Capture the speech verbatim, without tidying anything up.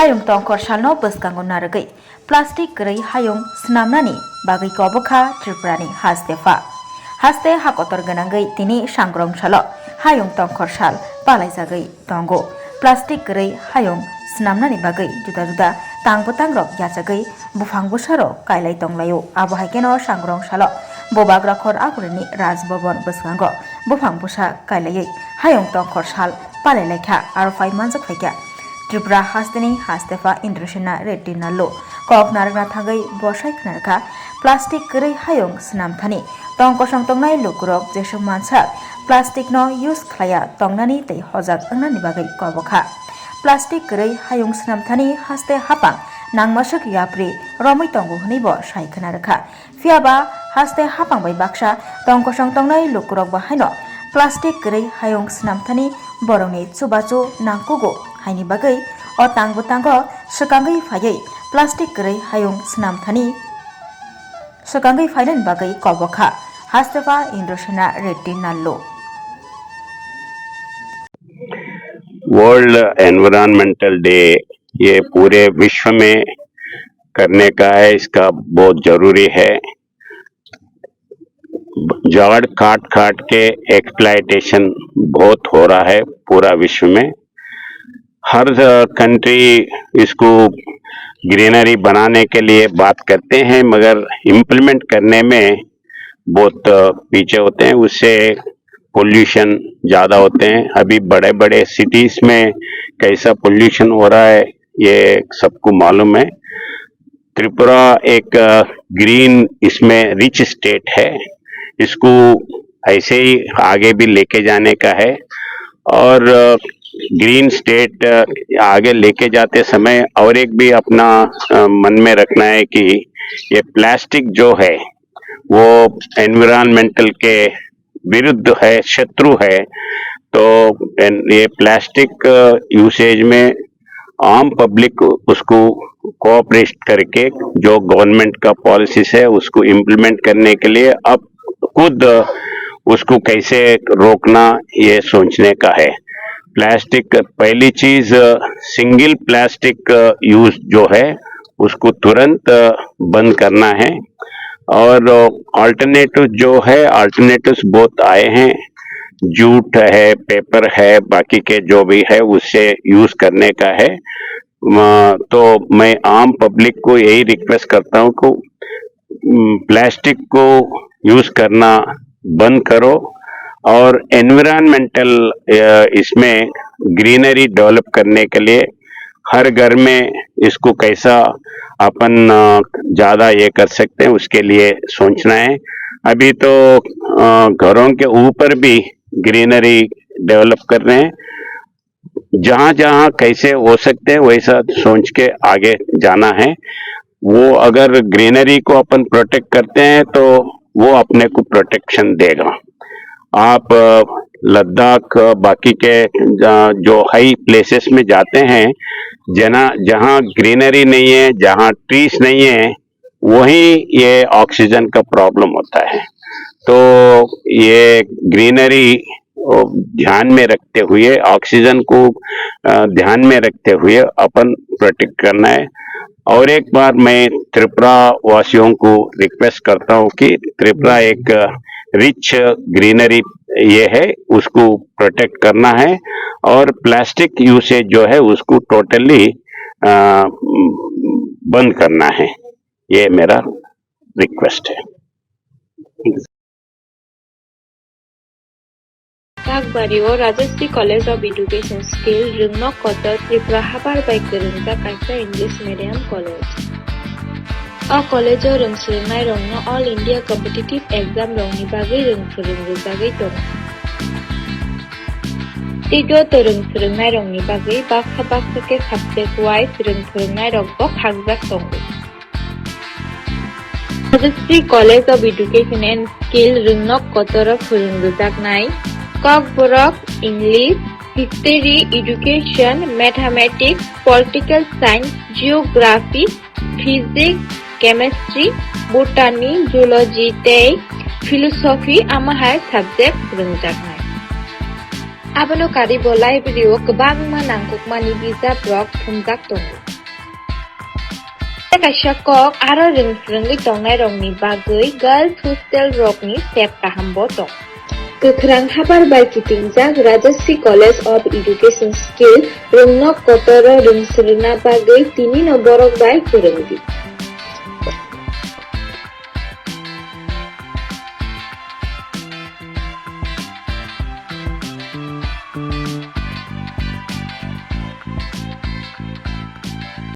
Hayung tongkhor salno bwskango narwgwi plastic kwrwi hayung swnamnani bagwi kobokha Tripurani hastepha. Haste hakotor gwnangwi tini sangrong salo hayung tongkhor sal palaijagwi tongo. Plastic kwrwi hayung swnamnani bagwi juda juda tang bwtangrok yachagwi buphang bwsarok kailai tonglaio. Abo hai kheno sangrong salo Bubagra khor agurini Raj Bhavan bwskango buphang bwsa kailaiwi hayung tongkhor sal palailaikha, aro phai manjak phaikha. Tripura hasteni hastepha Indrasena Reddy Nallu kok narwkna thangwi bo sai khwnarwkha, plastic kwrwi hayung swnamthani tong kosong tongnai lukurok jesuk mansak plastic no use khlaiya tongnani tei hojak wngnani bagwi kobokha. Plastic kwrwi hayung swnamthani haste hapang nangmaswk yapri romwi tongo hwnwi bo sai khwnarwkha. Phiya ba haste hapang bai baksa tong kosong tongnai lukurok bo haino plastic kwrwi hayung swnamthani borokni chubachu nangkugo haini bagwi o tang bwtango swkangwi phaiwi plastic kwrwi hayung swnamthani swkangwi phainani bagwi kobokha hastepha Indrasena Reddy Nallu. World environmental day ये पूरे विश्व में करने का है, इसका बहुत जरूरी है। झाड़ काट काट के एक्सप्लॉयटेशन बहुत हो रहा है पूरा विश्व में। हर कंट्री इसको ग्रीनरी बनाने के लिए बात करते हैं, मगर इम्प्लीमेंट करने में बहुत पीछे होते हैं। उससे पोल्यूशन ज़्यादा होते हैं। अभी बड़े बड़े सिटीज में कैसा पोल्यूशन हो रहा है, ये सबको मालूम है। त्रिपुरा एक ग्रीन, इसमें रिच स्टेट है, इसको ऐसे ही आगे भी लेके जाने का है। और ग्रीन स्टेट आगे लेके जाते समय और एक भी अपना मन में रखना है कि ये प्लास्टिक जो है वो एनवायरमेंटल के विरुद्ध है, शत्रु है। तो ये प्लास्टिक यूसेज में आम पब्लिक उसको कोऑपरेट करके जो गवर्नमेंट का पॉलिसीज है उसको इम्प्लीमेंट करने के लिए अब खुद उसको कैसे रोकना, ये सोचने का है। प्लास्टिक, पहली चीज, सिंगल प्लास्टिक यूज जो है उसको तुरंत बंद करना है। और अल्टरनेटिव जो है, अल्टरनेटिव्स बहुत आए हैं, जूट है, पेपर है, बाकी के जो भी है उससे यूज करने का है। तो मैं आम पब्लिक को यही रिक्वेस्ट करता हूँ कि प्लास्टिक को यूज करना बंद करो और एनवायरमेंटल इसमें ग्रीनरी डेवलप करने के लिए हर घर में इसको कैसा अपन ज़्यादा ये कर सकते हैं, उसके लिए सोचना है। अभी तो घरों के ऊपर भी ग्रीनरी डेवलप कर रहे हैं। जहाँ जहाँ कैसे हो सकते हैं वैसा सोच के आगे जाना है। वो अगर ग्रीनरी को अपन प्रोटेक्ट करते हैं तो वो अपने को प्रोटेक्शन देगा। आप लद्दाख, बाकी के जो हाई प्लेसेस में जाते हैं, जना जहाँ ग्रीनरी नहीं है, जहाँ ट्रीज नहीं है, वहीं ये ऑक्सीजन का प्रॉब्लम होता है। तो ये ग्रीनरी ध्यान में रखते हुए, ऑक्सीजन को ध्यान में रखते हुए अपन प्रोटेक्ट करना है। और एक बार मैं त्रिपुरा वासियों को रिक्वेस्ट करता हूँ कि त्रिपुरा एक रिच ग्रीनरी ये है, उसको प्रोटेक्ट करना है और प्लास्टिक यूसेज जो है उसको टोटली बंद करना है। ये मेरा रिक्वेस्ट है। Kakbari o Rajashree College of Education skill rwngnok kotor Tripura habar bai kwrwngjak kaisa English medium college. O college o rwng swrwngnairokno all India competitive exam rokni bagwi rwng phwrwng rwjagwi tongo. Tei joto rwng swrwngnairokni bagwi baksa baksa khe subject wise rwng phwrwngnairokbo khakjak tongo. Rajashree College of Education and Skill rwngnok kotoro phwrwng rwjaknai Kokborok, English, History, Education, Mathematics, Political Science, Geography, Physics, Chemistry, Botany, Zoology tei Philosophy amo hai subject phwrwngjaknai. Abono karwi bo library o kwbangma nangkukmani bijap rok thumjak tongo. Kaisa kok aro rwng swrwngwi tongnairokni bagwi girls hostel rokni sep kahambo tongo. Kwkhrang habar bai kitingjak Rajasri College of Education Skill rwngno kotoro rwng swrwngna bagwi tinino borok bai kwrwngdi.